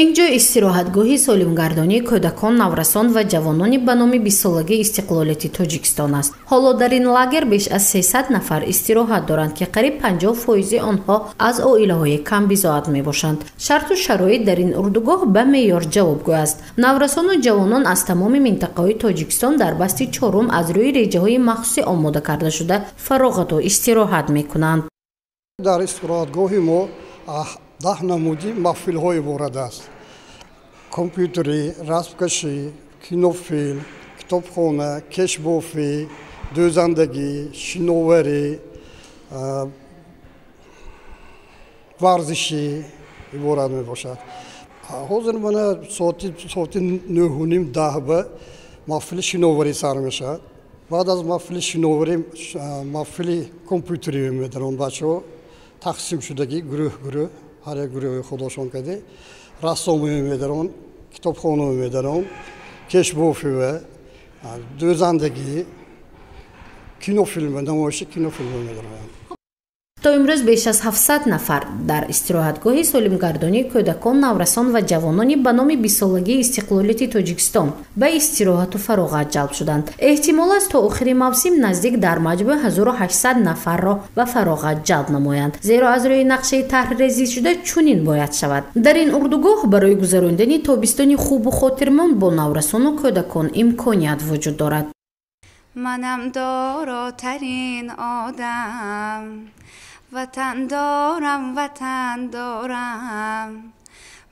Ин ҷо истироҳатгоҳи солимгардонии кӯдакон, наврасон ва ҷавонони ба номи 20-солагии истиқлолияти Тоҷикистон аст. Ҳоло дар ин лагер беш аз 300 нафар истироҳат доранд, ки қариб 50% онҳо аз оилаҳои камбизоат мебошанд. Шарту шароит дар ин урдугоҳ ба меъёр ҷавобгӯ аст. Наврасону ҷавонон аз тамоми минтақаҳои Тоҷикистон дар басти чорум аз рӯи реҷаҳои махсуси омода карда шуда фароғату истироҳат мекунанд. Дар истироҳатгоҳи мо 10 намуди маҳфилҳо иборат аст: компютерӣ, расмкашӣ, кинофилм, китобхона, кешбофӣ, дӯзандагӣ, шиноварӣ, варзишӣ иборат мебошад. Ҳозир мана соати 9:30-10 ба маҳфили шиноварӣ сар мешавад. Баъд аз маҳфили шиноварӣ маҳфили компютерӣ медарон бачаҳо тақсим шудагӣ гурӯҳ гурӯҳ, ҳар як гурӯҳи худошон каде рассомӣ медарон, китобхона медарон, кешбофива, дӯзандагӣ, кинофилм, намоиши кинофилм медарон. То имрӯз беш аз 700 нафар дар истироҳатгоҳи солимгардонии кӯдакон, наврасон ва ҷавонони ба номи 20-солагии истиқлолияти Тоҷикистон ба истироҳату фароғат ҷалб шуданд. Эҳтимол аст то охири мавсим наздик дар маҷмӯъ 1800 нафарро ба фароғат ҷалб намоянд, зеро аз рӯи нақшаи таҳриррезӣ шуда чунин бояд шавад. Дар ин урдугоҳ барои гузарондани тобистони хубу хотирмон бо наврасону кӯдакон имконият вуҷуд дорад. Манам доротарин одам, ватан дорам, ватан дорам.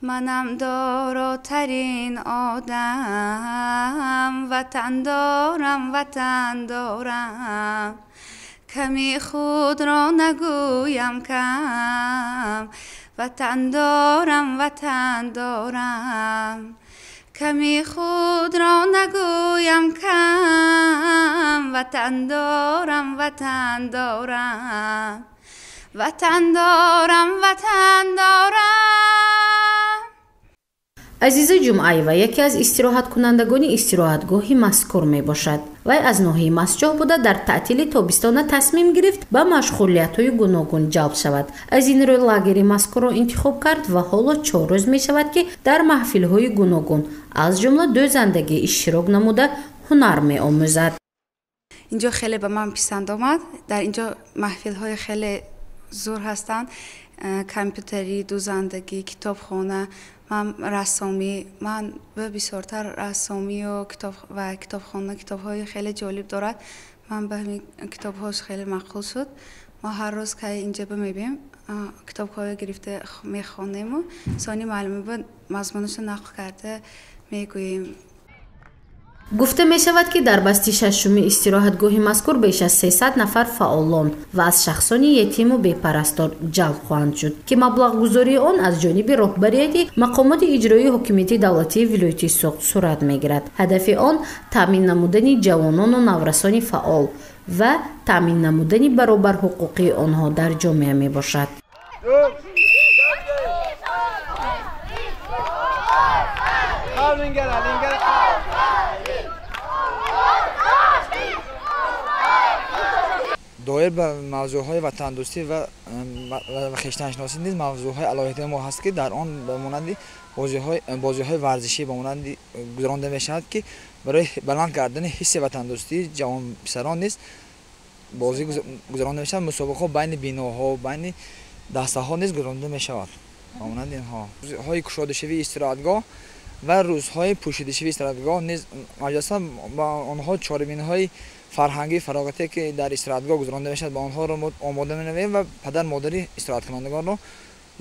Манам доротарин одам, ватан дорам, ватан дорам. Ками худро нагӯям кам, ватан дорам, ватан дорам. Ками худро нагӯям кам, ватан дорам, ватан дорам. Ватан дорам, ватан дорам. Азиза Ҷумъаева яке аз истироҳаткунандагони истироҳатгоҳи мазкур мебошад. Вай аз ноҳияи Мастчоҳ буда, дар таътили тобистона тасмим гирифт ба машғулиятҳои гуногун ҷалб шавад. Аз ин рӯй лагери мазкурро интихоб кард ва ҳоло 4 рӯз мешавад, ки дар маҳфилҳои гуногун, аз ҷумла дӯзандагӣ иштирок намуда, ҳунар меомӯзад. Инҷо хеле ба ман писанд омад. Дар инҷо маҳфилҳои хеле зур ҳастанд: компютерӣ, дӯзандагӣ, китобхона, ман рассомӣ. Ман бисёртар рассомию ва китобхона, китобҳои хеле ҷолиб дорад. Ман ба ҳамин китобҳош хеле маъқул шуд. Мо ҳар рӯз кай инҷа мебием, китобҳое гирифта мехонему сони муаллима мазмунашро нақл карда мегӯем. Гуфта мешавад, ки дар басти шашуми истироҳатгоҳи мазкур беш аз 300 нафар фаъолон ва аз шахсони ятиму бепарастор ҷалб хоҳанд шуд, ки маблағгузории он аз ҷониби роҳбарияти мақомоти иҷроии ҳокимияти давлатии вилояти Суғд сурат мегирад. Ҳадафи он таъмин намудани ҷавонону наврасони фаъол ва таъмин намудани баробарҳуқуқии онҳо дар ҷомеа мебошад. Доир ба мавзӯъҳои ватандӯстӣ ва хештаншиносӣ низ мавзӯъҳои алоҳидаи мо ҳаст, ки дар он ба монанди бозиҳои варзишӣ ба монанди гузаронда мешавад, ки барои баланд кардани ҳисси ватандӯстии ҷавонписарон низ бозӣ гузаронда мешавад. Мусобиқаҳо байни биноҳо, байни дастаҳо низ гузаронда мешавад. Ба монанди инҳо рӯзҳои кушодашавии истироҳатгоҳ ва рӯзҳои пӯшидашавии истироҳатгоҳ низ мавҷуд ҳастанд. Ба онҳо чорабиниҳои фарҳангии фароғате, ки дар истироҳатгоҳ гузаронда мешавад, ба онҳоро мо омода менамоем ва падар модари истироҳаткунандагонро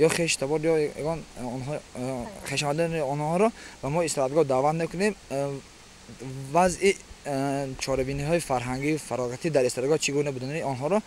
ё хештабор ё ягон хешовандони онҳоро ба мо истироҳатгоҳ даъват мекунем. Вазъи чорабиниҳои фарҳангии фароғатӣ дар истироҳатгоҳ чӣ гуна будани онҳоро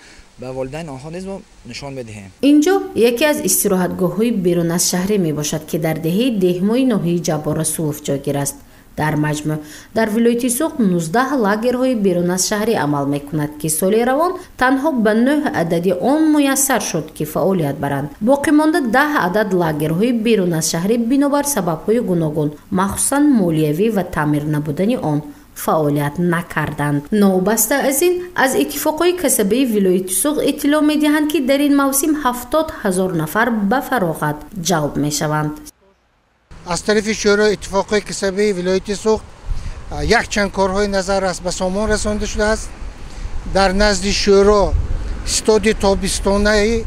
ба волидайни онҳо низ мо нишон медиҳем. Инҷо яке аз истироҳатгоҳҳои берун аз шаҳрӣ мебошад, ки дар деҳаи Деҳмои ноҳияи Ҷаббор Расулов ҷойгир аст. Дар маҷмӯъ дар вилояти Суғд 19 лагерҳои берун аз шаҳрӣ амал мекунад, ки соли равон танҳо ба 9 адади он муяссар шуд, ки фаъолият баранд. Боқӣ монда 10 адад лагерҳои берун аз шаҳрӣ бинобар сабабҳои гуногун, махсусан молиявӣ ва таъмир набудани он, фаъолият накарданд. Новобаста аз ин, аз иттифоқҳои касабаи вилояти Суғд иттилоъ медиҳанд, ки дар ин мавсим 70 000 нафар ба фароғат ҷалб мешаванд. Аз тарафи Шӯрои иттифоқҳои касабии вилояти Суғд якчанд корҳои назаррас ба сомон расонда шудааст. Дар назди шӯро стоди тобистонаи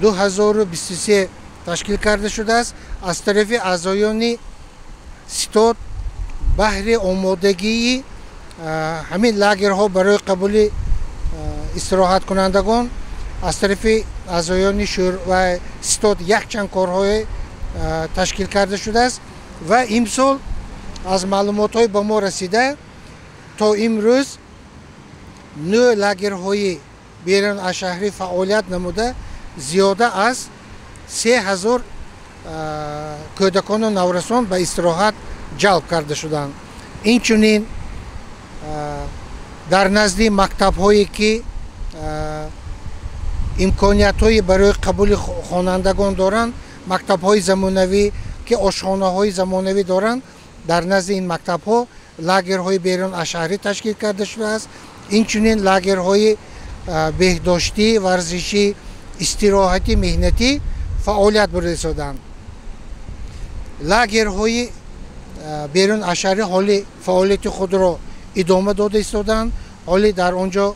2023 ташкил карда шудааст. Аз тарафи аъзоёни стод баҳри омодагии ҳамин лагерҳо барои қабули истироҳаткунандагон аз тарафи аъзоёни ва стод якчанд корҳое ташкил карда шудааст ва имсол аз маълумотҳои ба мо расида то имрӯз 9 лагерҳои берун аз шаҳрӣ фаъолият намуда зиёда аз 3000 кӯдакону наврасон ба истироҳат ҷалб карда шуданд. Инчунин дар назди мактабҳое ки имкониятҳои барои қабули хонандагон доранд, мактабҳои замонавӣ ки ошхонаҳои замонавӣ доранд, дар назди ин мактабҳо лагерҳои берун аз шаҳрӣ ташкил карда шудааст. Инчунин лагерҳои беҳдоштӣ, варзишӣ, истироҳатӣ, меҳнатӣ фаъолият бурда истоданд. Лагерҳои берун аз шаҳрӣ ҳоли фаъолияти худро идома дода истоданд. Ҳоли дар он ҷо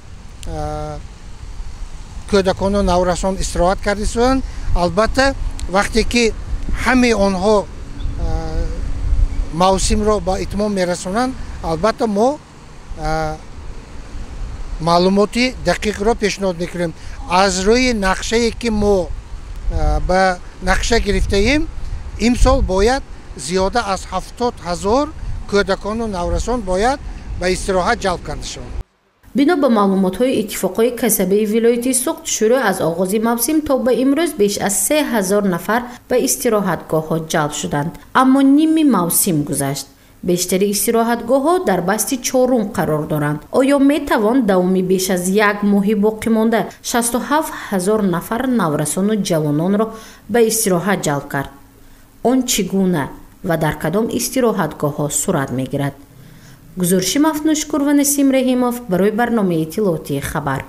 кӯдакону наврасон истироҳат карда истоданд. Албатта вақте ки ҳамаи онҳо мавсимро ба итмом мерасонанд, албатта мо маълумоти дақиқро пешниҳод мекунем. Аз рӯи нақшае ки мо ба нақша гирифтаем, имсол бояд зиёда аз 70 000 кӯдакону наврасон бояд ба истироҳат ҷалб карда шаванд. Бино ба маълумотҳои иттифоқҳои касабии вилояти Суғд, шурӯъ аз оғози мавсим то ба имрӯз беш аз 3000 нафар ба истироҳатгоҳҳо ҷалб шуданд. Аммо ними мавсим гузашт. Бештари истироҳатгоҳҳо дар басти чорум қарор доранд. Оё метавон давоми беш аз як моҳи боқимонда 67 000 нафар наврасону ҷавононро ба истироҳат ҷалб кард? Он чӣ гуна ва дар кадом истироҳатгоҳҳо сурат мегирад? Гузориши Мафнушкур ва Насим Раҳимов барои барномаи иттилоотии хабар.